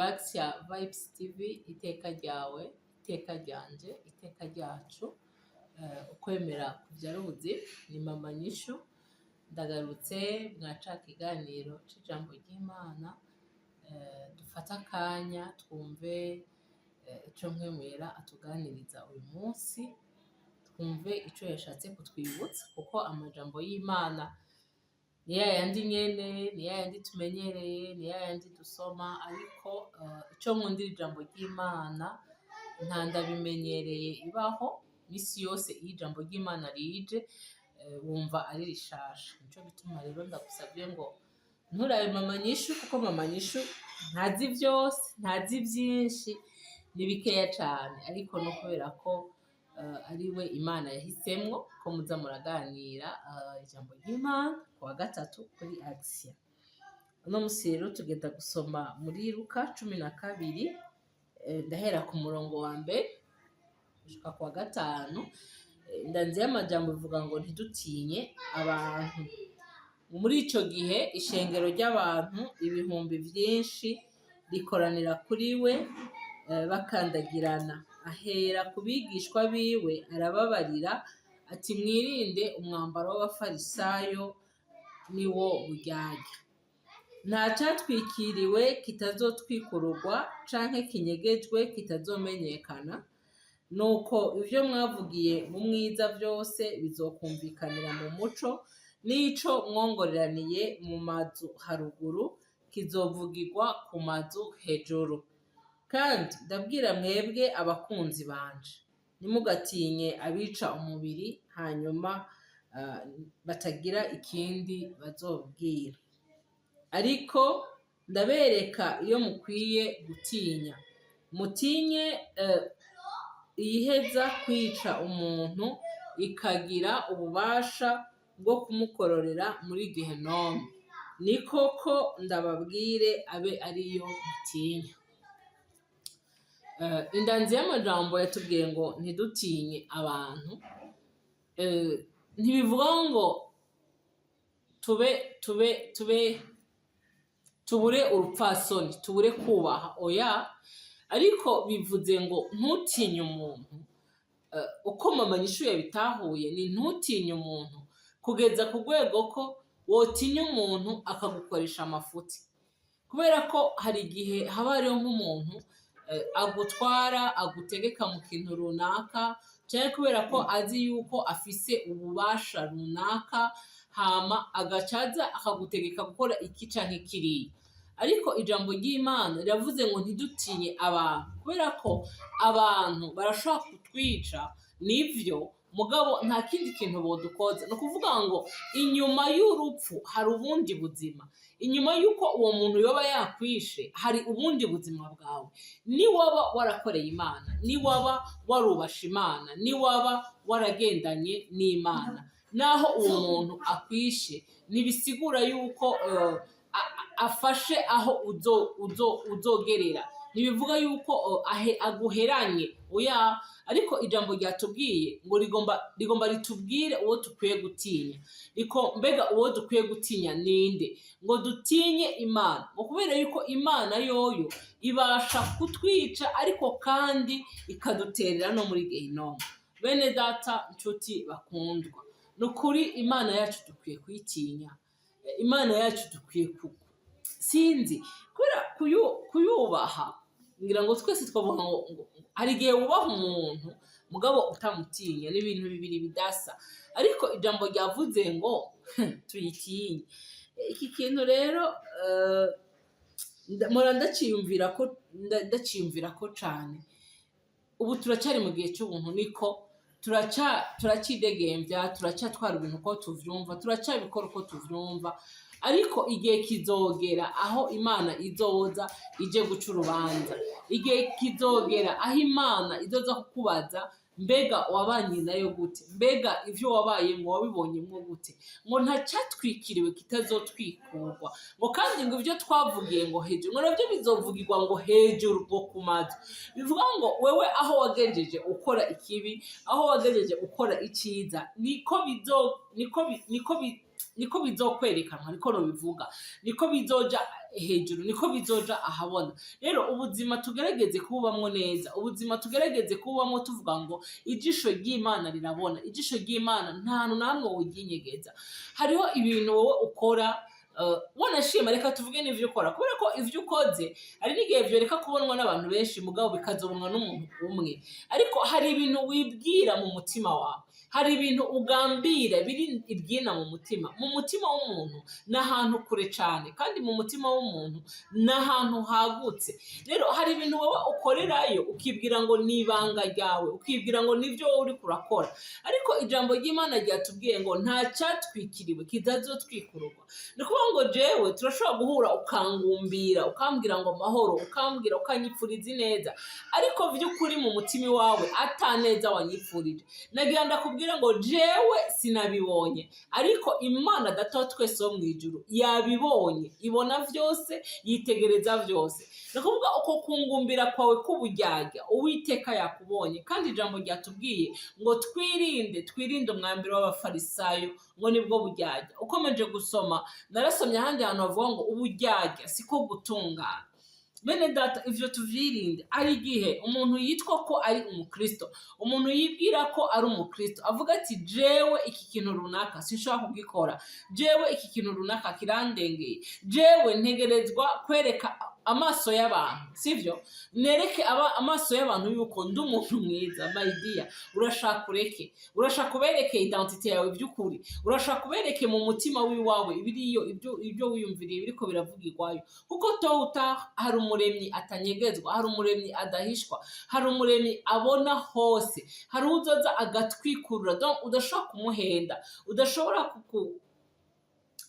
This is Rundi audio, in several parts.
Ba Axia Vibes TV, iteka ryawe, iteka ryanje, iteka ryacu. Ukwemera kuvyara ubuzima. Ni Mama Nyishu, ndagarutse mwa ca kiganiro c'ijambo ry'Imana. Dufate akanya twumve ico Mpwemu Yera atuganiriza uyu munsi, twumve ico yashatse kutwibutsa, kuko amajambo y'Imana ni yayandi nyene, ni yayandi tumenyereye, ni yayandi dusoma. Ariko ico nkundira ijambo ry'Imana, nta ndabimenyereye ibaho. Misi yose iyo ijambo ry'Imana rije, wumva ari rishasha. Nico gituma rero ndagusavye ngo nturabe Mama Nyishu, kuko Mama Nyishu ntazi vyose, ntazi vyinshi, ni bikeya cane. Ariko no kubera ko ari we Imana yahisemwo ko muza muraganira ijambo ry'Imana ku wa gatatu kuri Axia. Uno musi rero tugenda gusoma muri Luka 12, ndahera ku murongo wa mbere gushika ku wa gatanu. Indanzi y'amajambo ivuga ngo ntidutinye abantu. Muri ico gihe ishengero ry'abantu ibihumbi vyinshi rikoranira kuri we, bakandagirana. Ahera ku bigishwa biwe arababarira ati: "Mwirinde umwambaro w'Abafarisayo, niwo buryarya. Nta catwikiriwe kitazotwikururwa, canke kinyegejwe kitazomenyekana. Nuko ivyo mwavugiye mu mwiza vyose bizokumvikanira mu muco, n'ico mwongoreraniye mu mazu haruguru kizovugirwa ku mazu hejuru. Kandi ndabwira mwebwe abakunzi banje, ntimugatinye abica umubiri, hanyuma batagira ikindi bazobwira. Ariko ndabereka iyo mukwiye gutinya: mutinye iyiheza kwica umuntu ikagira ububasha bwo kumukororera muri Gehinomu. Ni koko ndababwire, abe ariyo mutinya." Indanzi y'amajambo yatubwiye ngo ntidutinye abantu. Ntibivuga ngo tube tubure urupfasoni, tubure kubaha, oya. Ariko bivuze ngo ntutinye umuntu. Uko Mama Nyishu yabitahuye ni ntutinye umuntu kugeza ku rwego ko wotinya umuntu akagukoresha amafuti, kubera ko hari igihe haba hariho nk'umuntu agutwara, agutegeka mu kintu runaka, canke kubera ko azi yuko afise ububasha runaka, hama agaca aza akagutegeka gukora iki canke kiriya. Ariko ijambo ry'Imana riravuze ngo ntidutinye abantu, kubera ko abantu barashobora kutwica, nivyo, mugabo nta kindi kintu bodukoza. Ni ukuvuga ngo inyuma y'urupfu hari ubundi buzima. Inyuma y'uko uwo muntu yoba yakwishe, hari ubundi buzima bwawe, niwaba warakoreye Imana, niwaba warubasha Imana, niwaba waragendanye n'Imana. Naho uwo muntu akwishe, ntibisigura yuko afashe aho uzogerera. Ntibivuga yuko aguheranye, oya. Ariko ijambo ryatubwiye ngo rigomba ritubwire uwo dukwiye gutinya. Riko mbega uwo dukwiye gutinya ninde? Ngo dutinye Imana, ngo kubera yuko Imana yoyo ibasha kutwica, ariko kandi ikaduterera no muri Gehinomu. Bene data, nshuti bakundwa, ni ukuri Imana yacu dukwiye kuyitinya. Imana yacu dukwiye sinzi kubera kuyubaha. Ngira ngo twese twavuga ngo hari igihe wubaha umuntu mugabo utamutinya, ni ibintu bibiri bidasa. Ariko ijambo ryavuze ngo tuyitinye. Iki kintu rero mpora ndaciyumvira ko cane. Ubu turacari mu gihe c'ubuntu, niko turacidegembya, turacatwara ibintu uko tuvyumva, turacabikora uko tuvyumva. Ariko igihe kizogera aho Imana izoza ije guca urubanza. Igihe kizogera aho Imana izoza kukubaza: mbega wabanye nayo gute? Mbega ivyo wabayemwo wabibonyemwo gute? Ngo ntacatwikiriwe kitazotwikurwa, ngo kandi ngo ivyo twavugiye ngo hejuru, ngo navyo bizovugirwa ngo hejuru, ngo ku mazu. Bivuga ngo wewe aho wagejeje ukora ikibi, aho wagejeje ukora iciza, niko bizo. niko bizokwerekanwa, niko nobivuga, niko bizoja hejuru, niko bizoja ahabona. Rero ubuzima tugerageze kububamwo neza, ubuzima tugerageze kububamwo tuvuga ngo ijisho ry'Imana rirabona. Ijisho ry'Imana nta hantu namwe wuryinyegeza. Hariho ibintu wowe ukora, wanashima, reka tuvuge n'ivyo ukora, kubera ko ivyo ukoze hari n'igihe vyoreka kubonwa n'abantu benshi, mugabo bikazobonwa n'umuntu umwe. Ariko hari ibintu wibwira mu mutima wawe, hari ibintu ugambira biri ibyina mu mutima. Mu mutima w'umuntu ni ahantu kure cane, kandi mu mutima w'umuntu ni ahantu hagutse. Rero hari ibintu wowe ukorerayo ukibwira ngo ni ibanga ryawe, ukibwira ngo nibyo wowe uriko urakora, ariko ijambo ry'Imana ryatubwiye ngo nta cyatwikiriwe kitazotwikururwa. Ni ukuvuga ngo jewe turashobora guhura, ukangumbira, ukambwira ngo amahoro, ukambwira, ukanyipfuriza ineza, ariko vy'ukuri mu mutima iwawe ataneza wanyipfurije. Nagira ndakubwira ngo jewe sinabibonye, ariko Imana Data wa twese wo mw'ijuru yabibonye, ibona vyose, yitegereza vyose. Ni ukuvuga uko kungumbira kwawe k'uburyarya, Uwiteka yakubonye. Kandi ijambo ryatubwiye ngo twirinde, twirinde umwambaro w'Abafarisayo, ngo nibwo buryarya. Ukomeje gusoma, narasomye ahandi hantu havuga ngo uburyarya siko gutungana. Bene Data, ivyo tuvyirinde. Ari igihe umuntu yitwa ko ari Umukristo, umuntu yibwira ko ari Umukristo, avuga ati: "Jewe iki kintu runaka sinshobora kugikora, jewe iki kintu runaka kirandengeye, jewe ntegerezwa kwereka amaso y'abantu, sivyo, nereke amaso y'abantu yuko ndi umuntu mwiza." My dear, urashaka ureke, urashaka ubereke identité yawe by'ukuri, urashaka ubereke mu mutima w'iwawe ibiriyo, ibyo wiyumviriye biriko biravugirwayo, kuko tôt ou tard hari Umuremyi atanyegezwa, hari Umuremyi adahishwa, hari Umuremyi abona hose, hari uzoza agatwikurura. Donc udashobora kumuhenda, udashobora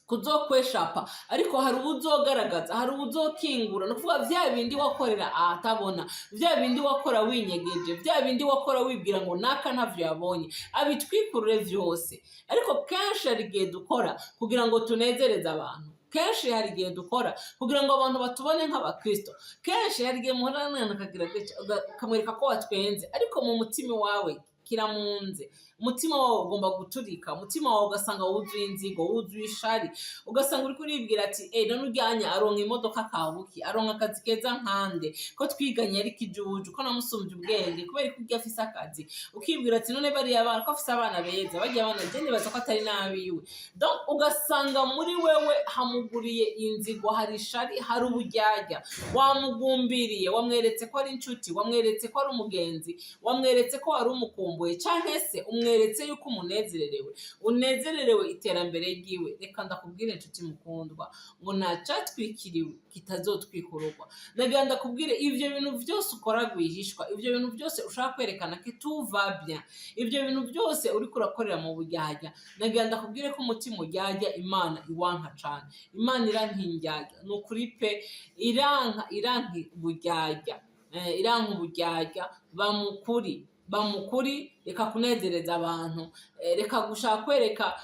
kuzokweshapa, ariko hari ubuzogaragaza, hari ubuzokingura. Ni ukuvuga vya bindi wakorera ahatabona, vya bindi wakora winyegeje, vya bindi wakora wibwira ngo naka ntavyo yabonye, abitwikurure vyose. Ariko kenshi hari igihe dukora kugira ngo tunezereze abantu, kenshi hari igihe dukora kugira ngo abantu batubone nk'Abakristo, kenshi hari igihe muhorana akagira gutya, ukamwereka ko watwenze, ariko mu mutima wawe kiramunze, umutima wawe ugomba guturika, umutima wawe ugasanga wuzuye inzigo, wuzuye ishari, ugasanga uriko uribwira ati: "Eh, none uryanya aronka imodoka kabuki, aronka akazi keza nkande, ko twiganye ariko ijuju, ko namusumbye ubwenge, kubera ko urya afise akazi?" Ukibwira ati: "None bariya bana ko afise abana beza, barya abana je nibaza ko atari n'abiwe." Donc ugasanga muri wewe hamuguriye inzigo, hari ishari, hari uburyarya. Wamugumbiriye, wamweretse ko ari inshuti, wamweretse ko ari umugenzi, wamweretse ko wari umukumbuye, canke se umweretse yuko umunezererewe, unezererewe iterambere ryiwe. Reka ndakubwire, inshuti mukundwa, ngo nta catwikiriwe kitazotwikururwa. Nagira ndakubwire, ivyo bintu vyose ukora rwihishwa, ivyo bintu byose ushaka kwerekana ko tout va bien, ivyo bintu byose uriko urakorera mu buryarya, nagira ndakubwire ko umutima uryarya Imana iwanka cane. Imana iranka indyarya, ni ukuri pe, iranka, iranka uburyarya, iranka uburyarya. Bamukuri, bamukuri, reka kunezereza abantu, reka gushaka kwereka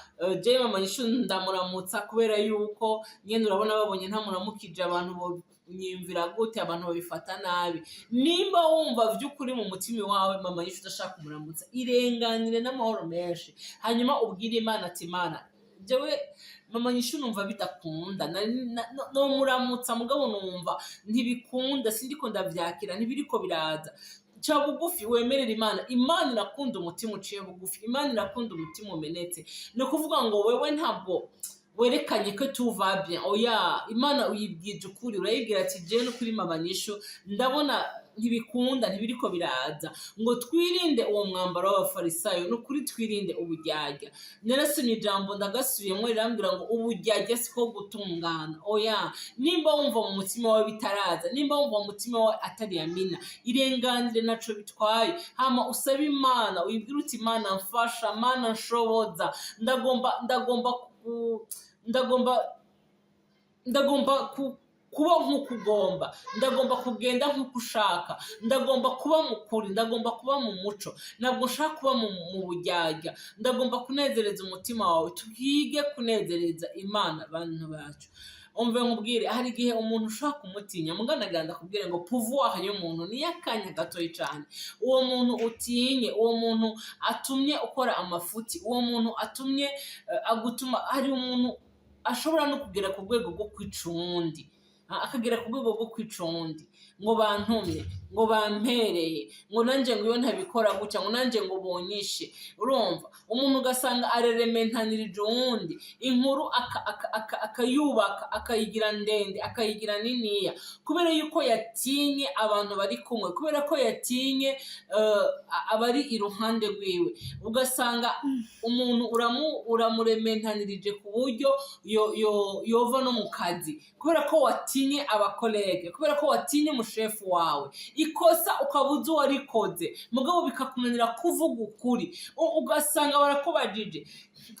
je Mama Nyishu ndamuramutsa kubera yuko nyene urabona babonye ntamuramukije, abantu bonyiyumvira gute? Abantu babifata nabi. Nimba wumva vy'ukuri mu mutima wawe Mama Nyishu udashaka kumuramutsa, irenganire n'amahoro menshi, hanyuma ubwire Imana ati: "Imana, jewe Mama Nyishu numva bidakunda, nomuramutsa mugabo numva ntibikunda, sindiko ndavyakira, ntibiriko biraza." Ca bugufi, wemerera Imana. Imana irakunda umutima uciye bugufi, Imana irakunda umutima umenetse. Ni ukuvuga ngo wewe ntabwo werekanye ko tout va bien, oya. Imana uyibwije ukuri, urayibwira ati: "Jewe n'ukuri Mama Nyishu ndabona ntibikunda, ntibiriko biraza." Ngo twirinde uwo mwambaro w'Abafarisayo, ni ukuri twirinde uburyarya. Narasomye ijambo, ndagasubiyemo, rirambwira ngo uburyarya siko gutungana, oya. Nimba wumva mu mutima wawe bitaraza, nimba wumva mu mutima wawe atari amina, irenganire, naco bitwaye. Hama usabe Imana, uyibwire uti: "Imana mfasha, Mana nshoboza, ndagomba kuba nk'uko ugomba, ndagomba kugenda nk'uko ushaka, ndagomba kuba mu kuri, ndagomba kuba mu muco, ntabwo nshaka kuba mu buryarya, ndagomba kunezereza umutima wawe." Twige kunezereza Imana, bantu bacu. Umve nkubwire, hari igihe umuntu ushobora kumutinya, muganagira ndakubwire ngo pouvoir y'umuntu ni akanya gatoyi cane. Uwo muntu utinye, uwo muntu atumye ukora amafuti, uwo muntu atumye agutuma, hari umuntu ashobora no kugera ku rwego rwo kwica uwundi. Akagera ku rwego rwo kwica uwundi, ngo bantumye, ngo bampereye, ngo nanje ngo iyo ntabikora gutya, ngo nanje ngo bonyishe. Urumva, umuntu ugasanga arerementanirije uwundi inkuru, akayubaka, akayigira ndende, akayigira niniya, kubera yuko yatinye abantu bari kumwe, kubera ko yatinye abari iruhande rwiwe. Ugasanga umuntu uramurementanirije ku buryo yova no mu kazi, kubera ko watinye aba collègues, kubera ko watinye umushefu wawe. Ikosa ukaba uzi uwarikoze, mugabo bikakunanira kuvuga ukuri. Ugasanga barakubajije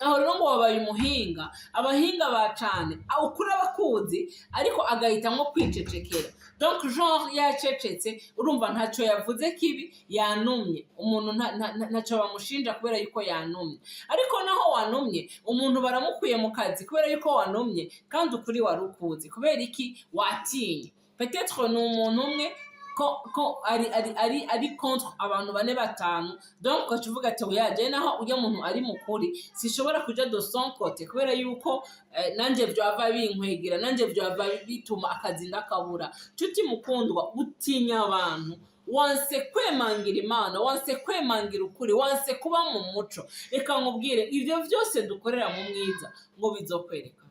aho rero ngo wabaye umuhinga. Abahinga ba cane, ukuri abakuzi, ariko agahitamwo kwicecekera. Donc genre yacecetse, urumva ntaco yavuze kibi, yanumye. Umuntu ntaco bamushinja kubera yuko yanumye. Ariko naho wanumye, umuntu baramukuye mu kazi kubera yuko wanumye, kandi ukuri wari ukuzi. Kubera iki watinye? Peut-être ni umuntu umwe ko ari contre abantu bane, batanu. Donc ugaca uvuga ati: "Oya, jewe naho urya muntu ari mukuri, sishobora kuja de son côté, kubera yuko nanje vyava binkwegera, nanje vyava bituma akazi ndakabura." Nshuti mukundwa, utinya abantu, wanse kwemangira Imana, wanse kwemangira ukuri, wanse kuba mu muco. Reka nkubwire, ivyo vyose dukorera mu mwiza ngo bizokwerekana.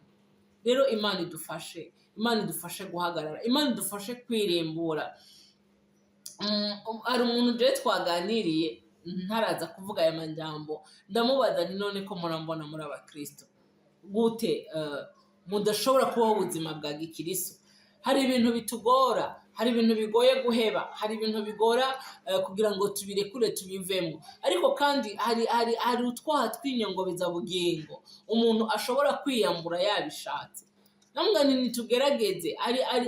Rero Imana idufashe, Imana idufashe guhagarara, Imana idufashe kwirimbura. Hari umuntu jewe twaganiriye ntaraza kuvuga aya majambo, ndamubaza nti: "None ko murambona muri abakristo gute, mudashobora kubaho ubuzima bwa gikristo?" Hari ibintu bitugora, hari ibintu bigoye guheba, hari ibintu bigora kugira ngo tubirekure, tubivemo. Ariko kandi hari utwaha tw'inyongobezabugingo umuntu ashobora kwiyambura yabishatse. Namwe ntitugerageze.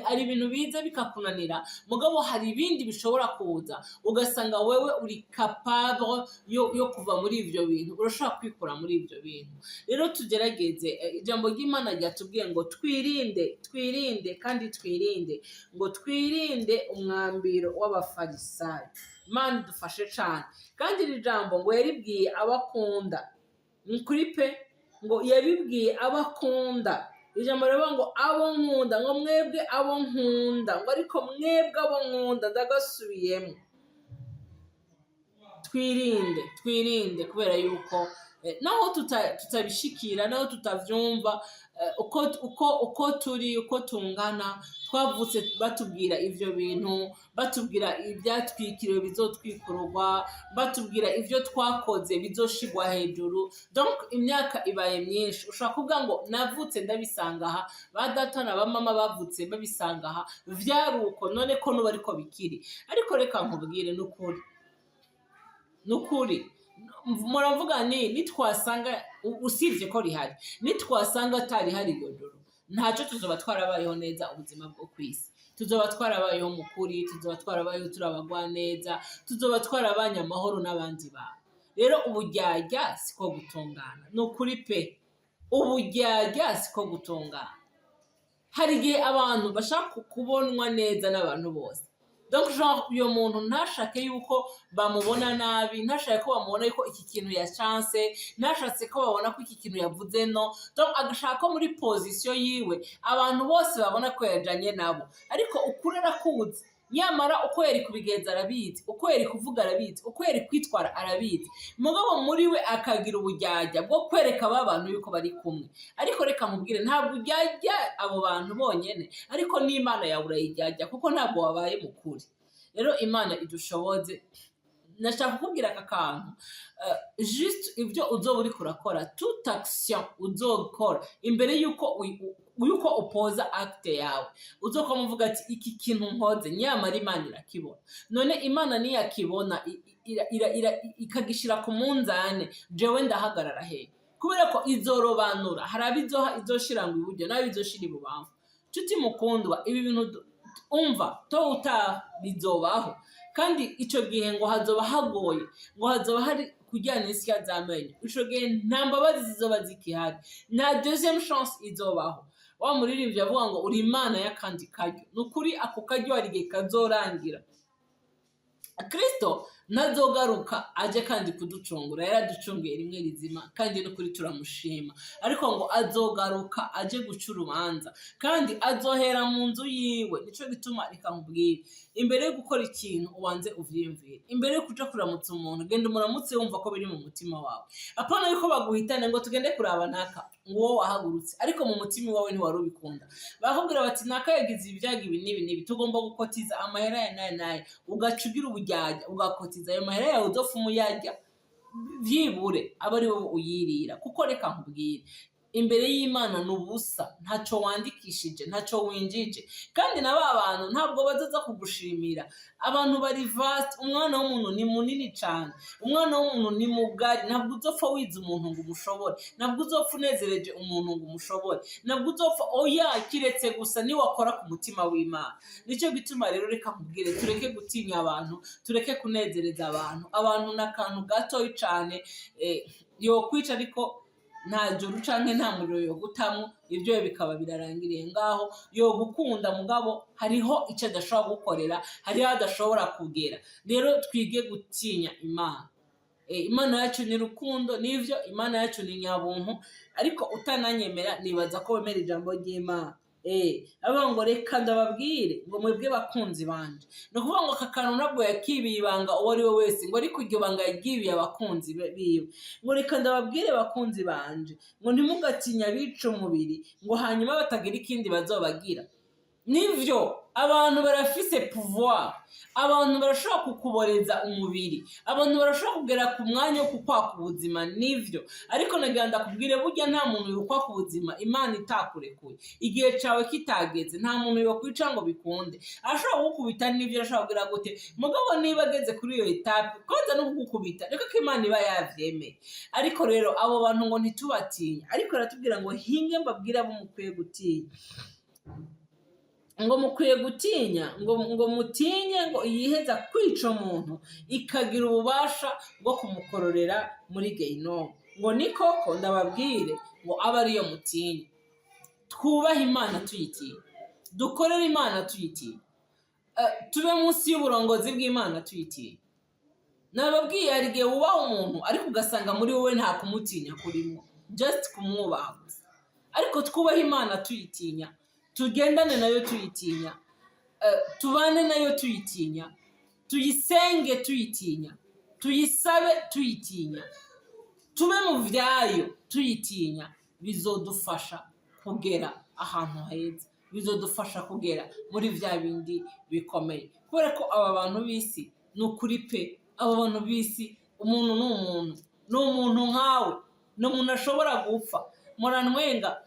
Hari ibintu biza bikakunanira, mugabo hari ibindi bishobora kuza ugasanga wewe uri capable yo kuva muri ivyo bintu, urashobora kwikura muri ivyo bintu. Rero tugerageze. Ijambo ry'Imana ryatubwiye ngo twirinde, twirinde kandi twirinde, ngo twirinde umwambiro w'Abafarisayo. Imana idufashe cane. Kandi iri jambo ngo yaribwiye abakunda, ni kuri pe, ngo yabibwiye abakunda. Ijambo rivuga ngo abo nkunda, ngo mwebwe abo nkunda, ngo ariko mwebwe abo nkunda, ndagasubiyemo: twirinde, twirinde, kubera yuko naho tutabishikira, naho tutavyumva, uko turi, uko tungana, twavutse batubwira ivyo bintu, batubwira ivyatwikiriwe bizotwikururwa, batubwira ivyo twakoze bizoshigwa hejuru. Donc imyaka ibaye myinshi, ushobora kuvuga ngo navutse ndabisanga aha, ba data na ba mama bavutse babisanga aha, vyari uko, none ko nubu ariko bikiri. Ariko reka nkubwire, n'ukuri, nukuri muravuga ni nitwasanga, usibye ko rihari, nitwasanga atarihari iryo joro, ntacyo, tuzoba twarabayeho neza ubuzima bwo kwisi, tuzoba twarabayeho mu kuri, tuzoba twarabayeho turi abagwaneza, tuzoba twarabanye amahoro n'abandi bantu. Rero uburyarya siko gutungana, ni ukuri pe, uburyarya siko gutungana. Hari igihe abantu bashaka kubonwa neza n'abantu bose. Donc genre uyo muntu ntashake yuko bamubona nabi, ntashake ko bamubona yuko iki kintu yashanse, ntashatse ko babona ko iki kintu yavuze no. Donc agashaka ko muri position yiwe abantu bose babona ko yajanye nabo. Ariko ukuri arakuzi, nyamara uko yari kubigenza arabizi, uko yari kuvuga arabizi, uko yari kwitwara arabizi, mugabo muri we akagira uburyarya bwo kwereka ba bantu yuko bari kumwe. Ariko reka nkubwire, ntabwo uryarya abo bantu bonyene, ariko n'Imana yawe urayiryarya, kuko ntabwo wabaye mukuri. Rero Imana idushoboze. Nashaka kukubwira aka kantu, juste ibyo uzoba uriko urakora, toute action uzokora, imbere yuko upoza acte yawe, uzokoma uvuga ati: "Iki kintu nkoze, nyamara Imana irakibona. None Imana niyakibona, ikagishira ku munzane, jewe ndahagarara hehe?" Kubera ko izorobanura, hari abo izoshira ngo iburyo n'abo izoshira ibubamfu. Nshuti mukundwa, ibi bintu umva to utaha bizobaho, kandi ico gihe ngo hazoba hagoye, ngo hazoba hari kuyangara, ngo hazoba hari Kuryana insya z'amenyo. Ico gihe nta mbabazi zizoba zikihari, nta deuxième chance izobaho. Wa muririmbyi avuga ngo uri Imana y'akandi karyo. Ni ukuri, ako karyo hari igihe kazorangira. Kristo ntazogaruka aje kandi kuducungura, yaraducunguye rimwe rizima, kandi n'ukuri turamushima. Ariko ngo azogaruka aje guca urubanza, kandi azohera mu nzu yiwe. Nico gituma reka nkubwire, imbere yo gukora ikintu ubanze uvyiyumvire. Imbere yo kuja kuramutsa umuntu, genda umuramutse wumva ko biri mu mutima wawe, apana yuko baguhitane ngo tugende kuraba naka, ngo wowe wahagurutse ariko mu mutima iwawe ntiwari ubikunda. Bakubwira bati naka yagize ibyago ibi n'ibi n'ibi, tugomba gukotiza amahera ya nayo nayo, ugaca ugira uburyarya, ugakotiza ayo mahera yawe, uzopfa umuyarya, vyibure aba ari wowe uyirira. Kuko reka nkubwire, imbere y'Imana ni ubusa, ntaco wandikishije, ntaco winjije. Kandi na ba bantu ntabwo bazoza kugushimira. Abantu bari vast, umwana w'umuntu ni munini cane, umwana w'umuntu ni mugari. Ntabwo uzopfa wize umuntu ngo umushobore, ntabwo uzopfa unezereje umuntu ngo umushobore, ntabwo uzopfa, oya, kiretse gusa niwakora ku mutima w'Imana. Nicyo gituma rero reka nkubwire, tureke gutinya abantu, tureke kunezereza abantu. Abantu ni akantu gatoyi cane, yokwica ariko nta juru canke nta muriro yogutamwo, ivyo bikaba birarangiriye ngaho. Yogukunda, mugabo hariho ico adashobora gukorera, hariho adashobora kugera. Rero twige gutinya Imana. Imana yacu ni rukundo, nivyo, Imana yacu ni nyabuntu. Ariko utananyemera, nibaza ko wemera ijambo ry'Imana. Avuga ngo reka ndababwire ngo mwebwe bakunzi banje. Ni ukuvuga ngo aka kantu ntabwo yakibiye ibanga uwo ari we wese, ngo ariko iryo banga yaryibiye abakunzi biwe. Ngo reka ndababwire bakunzi banje, ngo ntimugatinye abica umubiri, ngo hanyuma batagira ikindi bazobagira. Nivyo, abantu barafise pouvoir, abantu barashobora kukuboreza umubiri, abantu barashobora kugera ku mwanya wo kukwaka ubuzima, nivyo. Ariko nagira ndakubwire, burya nta muntu yokwaka ubuzima Imana itakurekuye. Igihe cawe kitageze, nta muntu yokwica ngo bikunde. Arashobora kugukubita, nivyo, arashobora kugira gute, mugabo niba ageze kuri iyo étape koza no kugukubita, reka ko Imana iba yavyemeye. Ariko rero abo bantu ngo ntitubatinye. Ariko aratubwira ngo hinge mbabwire abo mukwiye gutinya, ngo mukwiye gutinya, ngo mutinye ngo iyiheza kwica umuntu ikagira ububasha bwo kumukororera muri gehinomu. Ngo ni koko ndababwire ngo abe ariyo mutinya. Twubahe Imana tuyitinya, dukorere Imana tuyitinya, tube munsi y'uburongozi bw'Imana tuyitinya. Nababwiye, hari igihe wubaha umuntu ariko ugasanga muri wowe nta kumutinya kurimo, just kumwubaha gusa. Ariko twubahe Imana tuyitinya, tugendane nayo tuyitinya, tubane nayo tuyitinya, tuyisenge tuyitinya, tuyisabe tuyitinya, tube mu vyayo tuyitinya. Bizodufasha kugera ahantu heza, bizodufasha kugera muri vya bindi bikomeye. Kubera ko aba bantu b'isi, ni ukuri pe, aba bantu b'isi, umuntu ni umuntu, ni umuntu nkawe, ni umuntu ashobora gupfa. Muranwenga,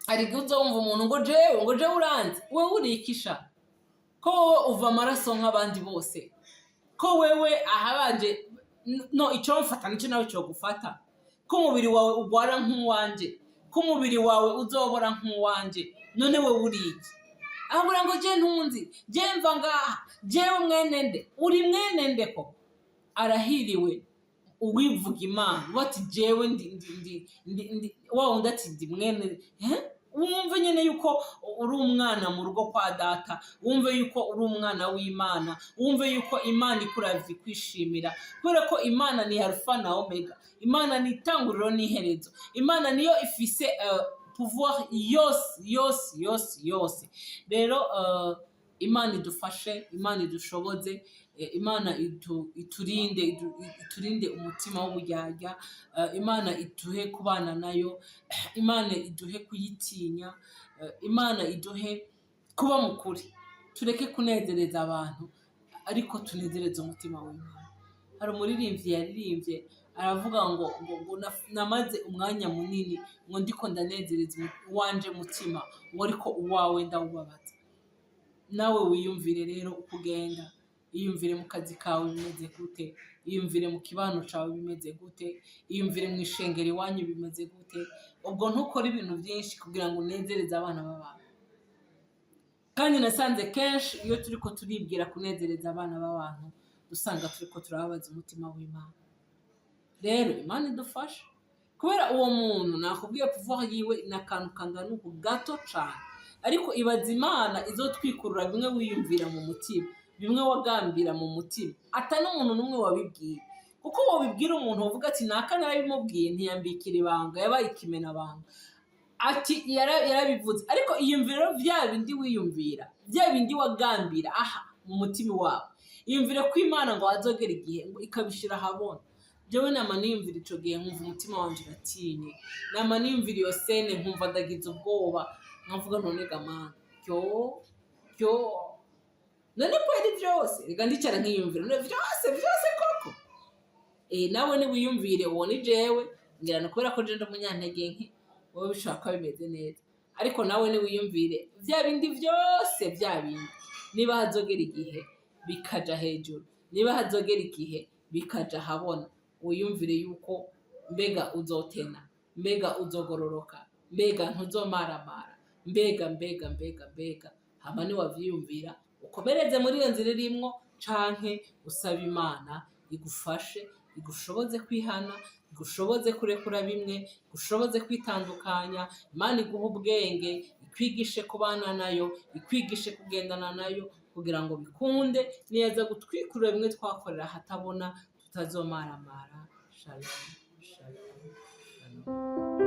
hari igihe uza wumva umuntu ngo jewe uranzi, wewe urikisha ko wowe uva amaraso nk'abandi bose, ko wewe ahabanje no icyo mfata nicyo nawe cyogufata, ko umubiri wawe ugwara nk'uwanje, ko umubiri wawe uzobora nk'uwanje, none wewe uri iki? Ahubwo ngo je ntunzi, je mva ngaha, jewe mwene nde? Uri mwene nde koko? Arahiriwe uwivuga Imana wati jewe ndi wa wundi ati ndi mwene, eh? Wumve nyine yuko uri umwana mu rugo kwa data, wumve yuko uri umwana w'Imana, wumve yuko Imana ikuravye ikwishimira, kubera ko Imana ni Alpha na Omega, Imana ni itanguriro n'iherezo, Imana niyo ifise pouvoir yose yose yose yose. Rero Imana idufashe, Imana idushoboze, Imana iturinde, iturinde umutima w'uburyarya, Imana iduhe kubana nayo, Imana iduhe kuyitinya, Imana iduhe kuba mu kuri. Tureke kunezereza abantu, ariko tunezereze umutima w'Imana. Hari umuririmbyi yaririmbye aravuga ngo namaze umwanya munini ngo ndiko ndanezereza uwanje mutima, ngo ariko uwawe ndawubabaza. Nawe wiyumvire rero uko ugenda, iyumvire mu kazi kawe bimeze gute, iyumvire mu kibano cawe bimeze gute, iyumvire mu ishengero iwanyu bimeze gute. Ubwo ntukora ibintu byinshi kugira ngo unezereze abana b'abantu. Kandi nasanze kenshi iyo turiko turibwira kunezereza abana b'abantu, usanga turiko turababaza umutima w'Imana. Rero Imana idufashe, kubera uwo muntu nakubwiye, pouvoir yiwe ni akantu kangana uku, gato cane. Ariko ibaza Imana izotwikurura bimwe wiyumvira mu mutima, bimwe wagambira mu mutima, ata n'umuntu n'umwe wabibwiye. Kuko wobibwira umuntu, uvuga ati: "Naka narabimubwiye, ntiyambikira ibanga, yabaye ikimenabanga." Ati yarabivuze. Ariko iyumvire rero vya bindi wiyumvira, vya bindi wagambira aha mu mutima wawe, iyumvire ko Imana ngo azogera igihe ngo ikabishira ahabona. Jewe nama niyumvira ico gihe, nkumva umutima wanje uratinye. Nama niyumvira iyo scène, nkumva ndagize ubwoba, nkavuga: "None ga Mana, ryo ryo, none kweri vyose?" Reka ndicara nkiyumvira: "None vyose vyose koko?" Nawe niwiyumvire. Uwo ni jewe, ngira ni kubera ko je ndi umunyantege nke. Wowe bishobora kuba bimeze neza, ariko nawe niwiyumvire vya bindi vyose, vya bindi, niba hazogera igihe bikaja hejuru, niba hazogera igihe bikaja ahabona, wiyumvire yuko mbega uzotena, mbega uzogororoka, mbega ntuzomaramara, mbega mbega mbega mbega. Hama niwavyiyumvira, ukomereze muri iyo nzira irimwo, canke usaba Imana igufashe, igushoboze kwihana, igushoboze kurekura bimwe, igushoboze kwitandukanya. Imana iguha ubwenge, ikwigishe kubana nayo, ikwigishe kugendana nayo, kugira ngo bikunde neza gutwikurura bimwe twakorera ahatabona, tutazomaramara. Shalom, shalom, shalom.